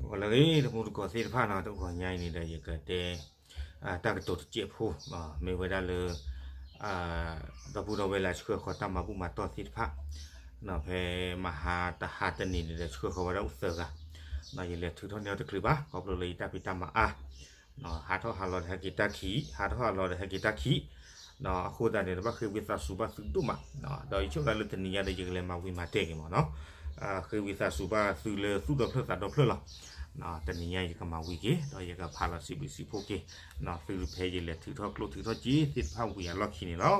ပှၤလၢအဂ့ၤ တမူတကိးသ့ၣ်တဖၣ်နီၤ, တဂီၤညါအံၤန့ၣ်ဒီး ယကတဲ တၢ်ကတိၤတစဲးဖိ မ့ၢ်ဝဲဒၣ်လၢ ဒီပုၢ်ဒီဝဲၢ်လၢဆှၢဃီၤတၢ်မၤဘူၣ်မၤတီၢ်သ့ၣ်တဖၣ်, ဖဲမဟါတဟါတနံၤန့ၣ်ဒီး ဆှၢဃီၤဝဲဒၣ်အိၣ်သၢဂၤ, ယလဲၤထုးထီၣ်န့ၢ်အီၤတချုးဘၣ် ခီဖျိလၢယတၢ်ဖံးတၢ်မၤအါ ဟးထီၣ်ဟးလီၤဒီးဟဲက့ၤတၢ်ခံ, ဟးထီၣ်ဟးလီၤဒီးဟဲက့ၤတၢ်ခံ, အဃိသတးန့ၣ်ဒီး ဘၣ်ဃ့ဝံသးစူၤဘၣ်သုဒိၣ်မး, ဒီးယဆိကမိၣ်လၢတနံၤညါဒီး ယကလဲၤမၤဝံၤမၤတဲာ်က့ၤမးနီၤ, ဃ့ဝံသးစူၤဘၣ်သုလၢသူၣ်ဒီဖျၢၣ်သးဒီဖျၢၣ်လီၤ. တနံၤညါယကမၤဝံၤက့ၤ ဒီးယကဖးလီၤစံးဘျုးစံးဖှိၣ်က့ၤ သုဖဲယလဲၤထုးထီၣ်ကျိၣ်ထုးထီၣ်စ့သ့ၣ်တဖၣ်ဝံၤအလီၢ်ခံန့ၣ်လီၤ.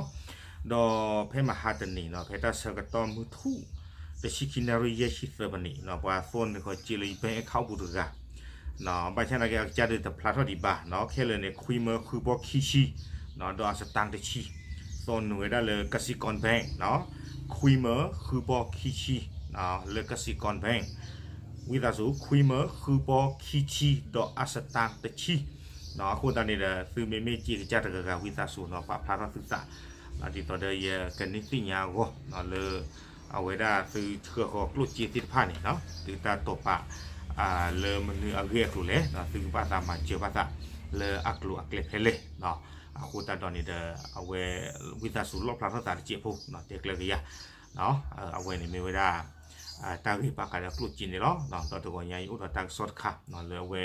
ဒီးဖဲမဟါတနံၤနီၤ ဖဲတၢ်ဆၢကတီၢ်မုၢ်ထူၣ် တဆံခံနၣ်ရံၣ်ယဲၢ်ဆံသၢမံးနံးနီၤ ပှၤသိၣ်နုာ်ဃီၤစ့လၢယ bank account ပူၤတဂၤ, ဘၣ်ဆၣ်သနာ်က့ အကစၢ်ဒုးတဖျါထီၣ်ဒံးဘၣ်နီၤ, ခဲလၢာ်န့ၣ် ခွံမၢဃုဘီခံဆံ ဒီးအစတၢ်တဆံ, သိၣ်နုာ်ဝဲဒၣ်လၢ ကစံၣ်ကီၣ် bank နီၤ, ခွံမၢဃုဘီခံဆံ လၢ ကစံၣ်ကီၣ် bank, ဝံသးစူၤ ခွံမၢဃုဘီခံဆံ ဒီးအစတၢ်တဆံ, အဃိသတးန့ၣ်ဒီး သုမ့မ့ၢ်စ့ကစၢ်တဂၤဂၤ ဝံသးစူၤနီၤ ပာ်ဖျါထီၣ်သုသး, ဒ်သိးဒီးယကန့ၢ်သ့ၣ်ညါအဂီၢ် လၢ အဝဲဒၣ်သုဆှၢဃီၤကျိၣ်စ့သ့ၣ်တဖၣ်န့ၣ် သုတၢ်တိာ်ပာ် လၢမနုၤအဂ့ၢ်အကျိၤလဲၣ်, သုကဘၣ်သးမၤစၢၤဘၣ်သး လၢအကျိၤအကျဲဖဲလဲၣ်, အဃိသတးဒီးန့ၣ်ဒီး အဝဲ ဝံသးစူၤလီၣ်ဖျါထီၣ်သးတစဲးဖိ တဲကျၢၤကယၤ, အဝဲန့ၣ်မ့ၢ်ဝဲဒၣ် တၢ်ဂ့ၢ်ဘၣ်ဃးဒီးကျိၣ်စ့န့ၣ်လီၤ. ဒီးတဂီၤညါအံၤအိၣ်ဒီးတၢ်ကစီၣ်တခါ လၢအဝဲ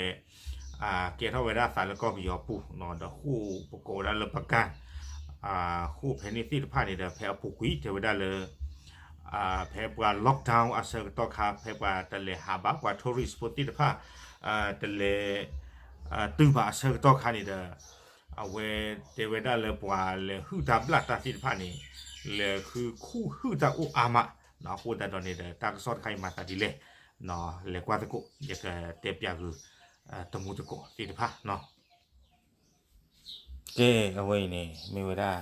ကဲထီၣ်ဝဲဒၣ်သးလၢကီၢ်ပယီၤပူၤ ဒီးဃိၣ်ပကိးဝဲဒၣ်လၢပကၣ် ဃိၣ်ဖဲန့ၣ်သ့ၣ်တဖၣ်န့ၣ်ဒီး ဖဲအပူၤကွံာ်တဲဝဲဒၣ်လၢ ဖဲပှၤ lockdown အဆၢကတီၢ်ခါ ဖဲပှၤတလဲၤဟးဘၣ် ပှၤ tourist ဖိသ့ၣ်တဖၣ် တလဲၤ တုၤဘၣ်အဆၢကတီၢ်ခါန့ၣ်ဒီး အဝဲတဲဝဲဒၣ်လၢပှၤလဲၤဟုၣ်တၢ်ဘျၣ်တၢ်သ့ၣ်တဖၣ်န့ၣ် လဲၤဃုခူၣ်ဟုၣ်တၢ်အိၣ်အါမး, အဃိသတးဒီးန့ၣ်ဒီး တၢ်ကစီၣ်တခါအံၤမၤသးဒ်လဲၣ်, လဲၤကွၢ်သကိး ယကတဲပျးဂုာ် တမူတကိးသ့ၣ်တဖၣ်နီၤ. ကဲ အဝဲအံၤန့ၣ် မ့ၢ်ဝဲဒၣ်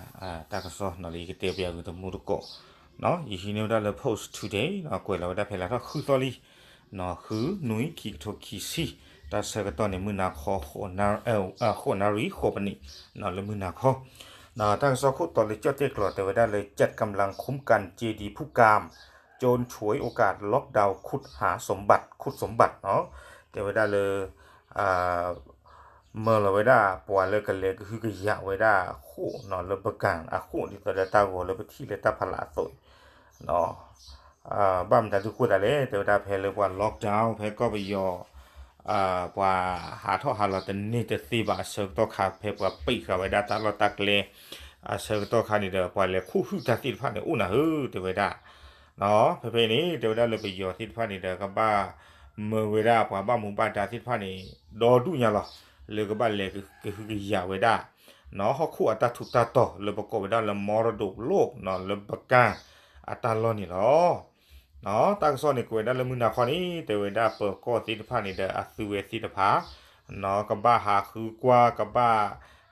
တၢ်ကစီၣ်နီၤလၢယကတဲပျးဂုာ်တမူတကိး, ယဟံးန့ၢ်ဝဲဒၣ်လၢ Post Today ကွဲးလီၤဝဲဒၣ်ဖဲလါထီၣ်ဃုသီလံ, ဃုနွံ ခံကထိခံဆံ, တၢ်ဆၢကတီၢ်န့ၣ် မုၢ်နၤခီ ဃိးနၣ်ရံၣ် ဃိးပနံး လၢမုၢ်နၤခီ, တၢ်ကစီၣ်ခိၣ်တီလၢကၠီၣ်တဲၣ်ကျိာ်တဲဝဲဒၣ်လၢ จัดกำลังคุ้มกันเจดีย์ภูกาม โจรฉวยโอกาสล็อกดาวน์ขุดหาสมบัติ ขุดสมบัติ တဲဝဲဒၣ်လၢ မၢလီၤဝဲဒၣ်ပှၤလၢကလဲၤကဟုကယာ်ဝဲဒၣ်ဃိၣ်နီၤ လၢပကၣ်အဃိၣ် ဒ်သိးဒီးတၢ်ဂီၤလၢပထံၣ်လၢတၢ်ဖးလၢအသိး ဘၣ်မတၤဒုးဃိသးလဲၣ် တဲဝဲဒၣ်ဖဲလၢပှၤ lockdown ဖဲကီၢ်ပယီၤ ပှၤဟးထီၣ်ဟးလီၤတန့ၢ်တသ့ဘၣ်အဆၢကတီၢ်ခါ ဖဲပှၤပံာ်ဃာ်ဝဲဒၣ်တၢ်လီၢ်တၢ်ကျဲ အဆၢကတီၢ်ခါန့ၣ်ဒီး ပှၤလဲၤခူၣ်ဟုၣ်တၢ်သ့ၣ်တဖၣ်န့ၣ် အိၣ်နၤဧၢ တဲဝဲဒၣ် ဖဲဖဲန့ၣ် တဲဝဲဒၣ်လၢပယီၤသ့ၣ်တဖၣ်န့ၣ်ဒီး ကဘၣ်မၢဝဲဒၣ်ပှၤဘၣ်မူဘၣ်ဒါသ့ၣ်တဖၣ်န့ၣ် ဒီဒူၣ်ညါလီၤ လၢကဘၣ်လဲၤကဟုကယာ်ဝဲဒၣ် ဟီၣ်ခိၣ်အတၢ်ထူးတၢ်တီၤ လၢပကိးဝဲဒၣ်လၢ မရဒိုၣ်လိၣ် လၢပကၣ်အတၢ်လီၢ်န့ၣ်လီၤ. တၢ်ကစီၣ်န့ၣ် ကွဲးဝဲဒၣ်လၢမုၢ်နၤခီန့ၣ် တဲဝဲဒၣ်ပၢၤကီၢ်သ့ၣ်တဖၣ်န့ၣ်ဒီး အသုဝဲသ့ၣ်တဖၣ် ကဘၣ်ဟးဃုကွၢ် ကဘၣ်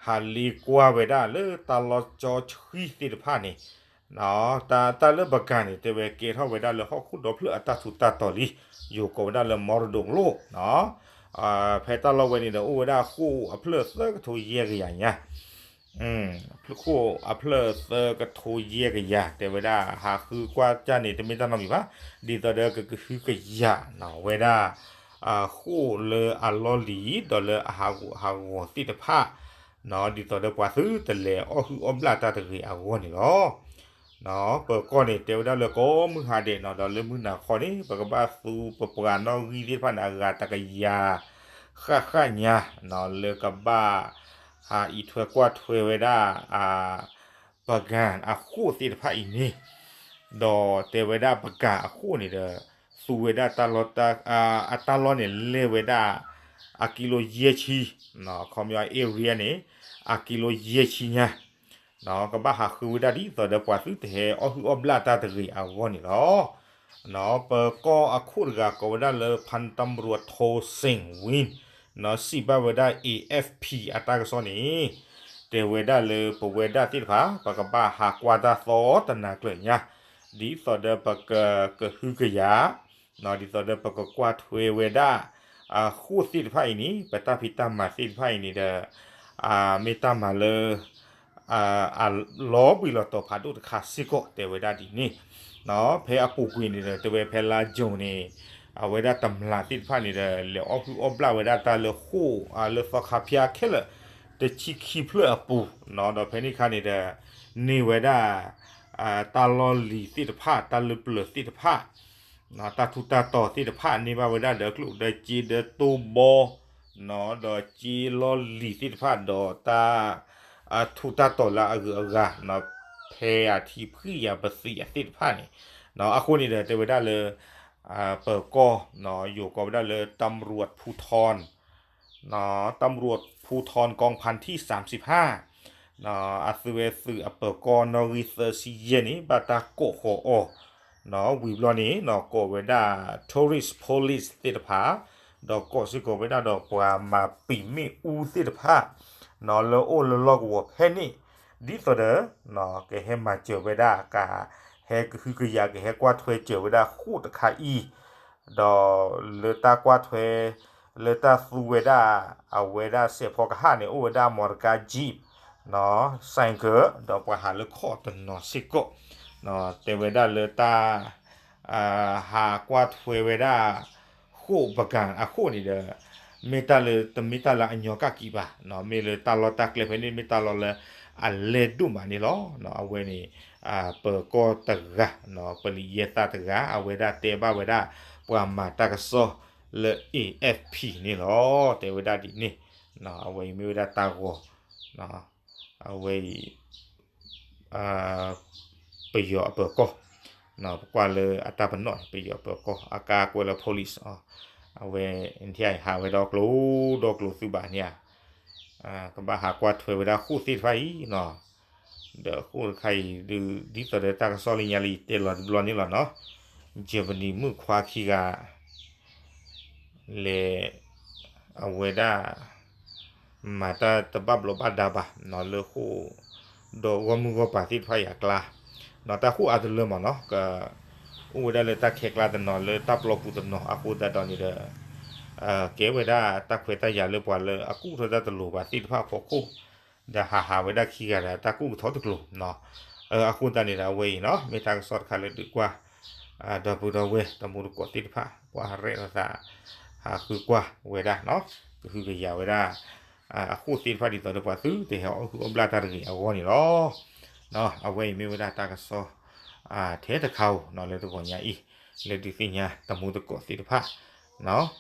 ဟးလ့ကွၢ်ဝဲဒၣ်လၢတၢ်လီၢ်ကၠီဆှံသ့ၣ်တဖၣ်န့ၣ် တၢ်လၢပကၣ်န့ၣ် တဲဝဲကဲထီၣ်ဝဲဒၣ်လၢဟီၣ်ခိၣ်ဒီဖျၢၣ်အတၢ်ထူးတၢ်တီၤလံ ယိၤကိးဝဲဒၣ်လၢ မရဒိုၣ်လိၣ် ဖဲတᢢ်လီၢ်ဝဲန့ၣ်ဒီး အိၣ်ဝဲဒၣ်ဃိၣ်အဖျၢၣ်သၢကထိယဲၢ်ကယၤညါ ဃိၣ်အဖျၢၣ်သၢကထိယဲၢ်ကယၤ တဲဝဲဒၣ် ဟးဃုကွၢ်တၢ်န့ၣ် တမ့ၢ်တၢ်နီတမံၤဘၣ် ဒ်သိးဒီးကကဟုကယာ်ဝဲဒၣ် ဃိၣ်လၢအလီၢ်လံၤ ဒီးလၢအဟးဂူာ်ဟးဂီၤသ့ၣ်တဖၣ် ဒ်သိးဒီးပှၤသုတလဲၤအီၣ်ဟုၣ်အီၣ်ဘျၣ်တၢ်တဂ့ၤအဂီၢ်န့ၣ်လီၤ. ပၢၤကီၢ်န့ၣ် တဲဝဲဒၣ်လၢကိးမုၢ်ဟါဒဲးနီၤ ဒီးလၢမုၢ်နၤခီန့ၣ် ပကဘၣ်သူပပှၤနီၣ်ဂံၢ်သ့ၣ်တဖၣ်န့ၣ် အဂၤတကယၤ ဃၣ်ဃၣ်ညါ လၢကဘၣ် အံးထွဲကွၢ်ထွဲဝဲဒၣ် ပကၣ်အဃိၣ်သ့ၣ်တဖၣ်အံၤန့ၣ် ဒီးတဲဝဲဒၣ်ပကၣ်အဃိၣ်န့ၣ်ဒီး သူဝဲဒၣ်တၢ်လီၢ် အတၢ်လီၢ်န့ၣ်လဲၢ်ဝဲဒၣ် အကံလိယဲၢ်ဆံ ခီပညီ area န့ၣ် အကံလိယဲၢ်ဆံညါ ကဘၣ်ဟးဃုဝဲဒၣ်ဒ်သိးဒီးပှၤသုတဟဲအီၣ်ဟုၣ်အီၣ်ဘျၣ်တၢ်တဂ့ၤအဂီၢ်န့ၣ်လီၤ. ပၢၤကီၢ်အခိၣ်တဂၤကိးဝဲဒၣ်လၢ ဖၣ်တံရူးထိစ့ၣ်ဝံ စံးဘၣ်ဝဲဒၣ် AFP အတၢ်ကစီၣ်န့ၣ် တဲဝဲဒၣ်လၢပဝဲဒၣ်သ့ၣ်တဖၣ် ပကဘၣ်ဟးကွၢ်တၢ်သီတနၤကျၢၤညါ ဒ်သိးဒီးပကကဟုကယာ် ဒ်သိးဒီးပကကွၢ်ထွဲဝဲဒၣ် အဃိၣ်သ့ၣ်တဖၣ်အံၤန့ၣ် ပတၢ်ဖံးတၢ်မၤသ့ၣ်တဖၣ်အံၤန့ၣ်ဒီး မ့ၢ်တၢ်မၤလၢ အလီၤဘှံးလီၤတီၤဖးဒိၣ်တခါစ့ၢ်ကီး တဲဝဲဒၣ်ဒ်န့ၣ် ဖဲအပူၤကွံာ်န့ၣ်ဒီး တဲဝဲဖဲလါယူၤန့ၣ် အဝဲဒၣ်တမျးသ့ၣ်တဖၣ်န့ၣ်ဒီး လဲၤအီၣ်ဟုၣ်အီၣ်ဘျၣ်ဝဲဒၣ်တၢ်လၢဃိၣ်လၢသီခါဖၠါခဲလၢာ် တဆံခံဖျၢၣ်အပူၤနီၤ, ဒီးဖဲန့ၣ်ခါန့ၣ်ဒီး န့ၢ်ဝဲဒၣ် တၢ်လီၢ်လံၤသ့ၣ်တဖၣ် တၢ်လၢပျၢၤသ့ၣ်တဖၣ် တၢ်ထူးတၢ်တီၤသ့ၣ်တဖၣ် န့ၢ်ဘၣ်ဝဲဒၣ်ဒီးကျိၣ်ဒီးစ့ဒီးတိၢ်ဘီ ဒီးစ့လီၢ်လံၤသ့ၣ်တဖၣ် ဒီးတၢ် ထူးတၢ်တီၤလၢအဂုၤအဂၤ ဖဲအထံဖှံၣ်ယၤပသံးအသ့ၣ်တဖၣ်န့ၣ် အဃိန့ၣ်ဒီးတဲဝဲဒၣ်လၢ ပၢၤကီၢ် ယိၤကိးဝဲဒၣ်လၢ ตำรวจภูธร ตำรวจภูธรกองพันที่สามสิบห้า အသုးဝဲသုးအပၢၤကီၢ်နီၣ်ဂံၢ်သၢဆံယဲၢ်န့ၣ် ဘၣ်တၢ်ကိးဃီၤအီၤ ဝံၤဘျီန့ၣ် ကိးဝဲဒၣ် tourist police သ့ၣ်တဖၣ် ဒီးကိးစ့ၢ်ကီးဝဲဒၣ်ဒီးပှၤမၤပံာ်မ့ၣ်အူသ့ၣ်တဖၣ် လၢအိၣ်လၢလီၢ်ကဝီၤဖဲန့ၣ် ဒ်သိးဒီး ကဟဲမၤစၢၤဝဲဒၣ် ကဟဲကဟုကယာ် ကဟဲကွၢ်ထွဲစၢၤဝဲဒၣ်ဃိၣ်တခါအံၤ ဒီးလၢတၢ်ကွၢ်ထွဲ လၢတၢ်သူဝဲဒၣ် အဝဲဒၣ်စဲးဖီကဟၣ်န့ၣ် အိၣ်ဝဲဒၣ် မော်တော်ကား jeep ဆိုင်ကယ် ဒီးပှၤဟးလၢခီၣ်တနီၤစ့ၢ်ကီး တဲဝဲဒၣ်လၢတၢ် ဟးကွၢ်ထွဲဝဲဒၣ် ဃိၣ်ပကၤအဃိၣ်န့ၣ်ဒီး မ့ၢ်တၢ်လၢ တမ့ၢ်တၢ်လၢအညီကၣ်ကံဘၣ် မ့ၢ်လၢတၢ်လီၢ်တၢ်ကျဲဖဲန့ၣ် မ့ၢ်တၢ်လီၢ်လၢအလဲၢ်ဒိၣ်မးန့ၣ်လီၤ. အဝဲန့ၣ် ပၢၤကီၢ်တဂၤ ပလံၤယဲၢ်သၣ်တဂၤ အဝဲဒၣ်တဲဘၣ်ဝဲဒၣ် ပှၤမၤတၢ်ကစီၣ်လၢ A F P န့ၣ်လီၤ. တဲဝဲဒၣ်ဒ်န့ၣ် အဝဲအံၤမ့ၢ်ဝဲဒၣ်တၢ်ဂီၤ အဝဲအံၤ ပယီၤအပၢၤကီၢ် ပကွၢ်လၢအတၢ်ပနီၣ် ပယီၤအပၢၤကီၢ် အကါကွဲးလၢ police အီၤ အဝဲ နထံၣ်အံၤဟးဝဲဒီကျိၤ ဒီကျိၤသုးဘၣ်န့ၣ်ဧါ ကဘၣ်ဟးကွၢ်ထွဲဝဲဒၣ်ဃိၣ်သ့ၣ်တဖၣ်အံၤနီၤ ဒီးဃိၣ်တခါအံၤ ဒ်သိးဒီးတၢ်ကစီၣ်လၢညါလံ တဲလီၤတဘျီန့ၣ်လီၤနီၤ Germany မုၣ်ခွါခံဂၤ လဲၤ အဝဲဒၣ် မၤတၢ်တဘၣ်ဘျီးဘၣ်ဒါဘၣ်နီၤ လၢဃိၣ် ဒီးဂီၢ်မုၢ်ဂီၢ်ပၤသ့ၣ်တဖၣ်အံၤအကျါ နီၤ တၢ်ဃိၣ်အါတလၢမးနီၤ က အိၣ်ဝဲဒၣ်လၢတၢ်ခဲကျါတနီၤ လၢတၢ်ပျီပူၤတနီၤ အဃိသတးဒီးန့ၣ်ဒီး ကဲဝဲဒၣ်တၢ်ခွဲးတၢ်ယာ်လၢပှၤလၢအကူၣ်ထီၣ်တၢ်တလိၤဘၣ်သ့ၣ်တဖၣ်အဖီခိၣ် ဒီးဟးဟးဝဲဒၣ်ခံဂၤဒီးတၢ်ကူၣ်ကထီတကျိၤနီၤ အဃိသတးန့ၣ်ဒီးအဝဲအံၤနီၤ မ့ၢ်တၢ်ကစီၣ်တခါလၢဒုးကွၢ် ဒီပုၢ်ဒီဝဲၢ် တမူတကိးသ့ၣ်တဖၣ် ပှၤရဲၣ်လိာ်သး ဟးဃုကွၢ်ဝဲဒၣ်နီၤ ကဟုကယာ်ဝဲဒၣ် အဃိၣ်သ့ၣ်တဖၣ်ဒ်သိးဒီးပှၤသုတဟဲအီၣ်ဟုၣ်အီၣ်ဘျၣ်တၢ်တဂ့ၤအဂီၢ်န့ၣ်လီၤ. အဝဲအံၤမ့ၢ်ဝဲဒၣ်တၢ်ကစီၣ် ထဲတခါဧိၤနီၤ လၢတဂီၤညါအံၤ လၢဒုးသ့ၣ်ညါတမူတကိးသ့ၣ်တဖၣ် ဒီး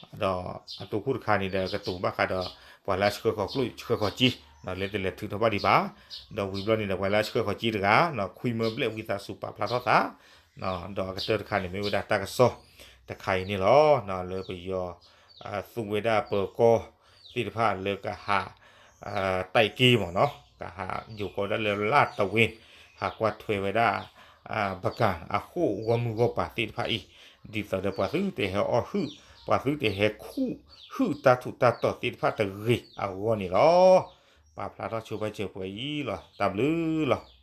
အတိၢ်ခိၣ်တခါန့ၣ်ဒီး ကတိၤဘၣ်ဃးဒီး ပှၤလၢအဆှၢဃီၤကျိၣ်ဆှၢဃီၤစ့ လၢတလဲၤထုးထီၣ်ဘၣ်ဒံးဘၣ်, ဒီးဝံၤဘျီန့ၣ်ဒီး ပှၤလၢအဆှၢဃီၤစ့တဂၤ ခွံမၢဘျဲၣ်ဝံသးစူၤပာ်ဖျါထီၣ်သး, ဒီးအကတၢၢ်တခါန့ၣ် မ့ၢ်ဝဲဒၣ်တၢ်ကစီၣ်တခါအံၤန့ၣ်လီၤ. လၢပယီၤ သူဝဲဒၣ်ပၢၤကီၢ်သ့ၣ်တဖၣ်လၢကဟး တိုက်ပွဲမ့ၢ်နီၤ ကဟးယိၤကီးဒၣ်လၢလၢ်တဝ့ၣ် ဟးကွၢ်ထွဲဝဲဒၣ် ပကၤအဃိၣ်ဂီၢ်မုၢ်ဂီၢ်ပၤသ့ၣ်တဖၣ်အံၤ ဒ်သိးဒီးပှၤသုတဟဲအီၣ်ဟုၣ် ပှၤသုတဟဲခူၣ်ဟုၣ်တၢ်ထူးတၢ်တီၤသ့ၣ်တဖၣ်တဂ့ၤအဂီၢ်န့ၣ်လီၤ. ပာ်ဖျါထီၣ်ဆိပာ်စၢၤပှဲၤအံၤလီၤ. တၢ်ဘျုးလီၤ.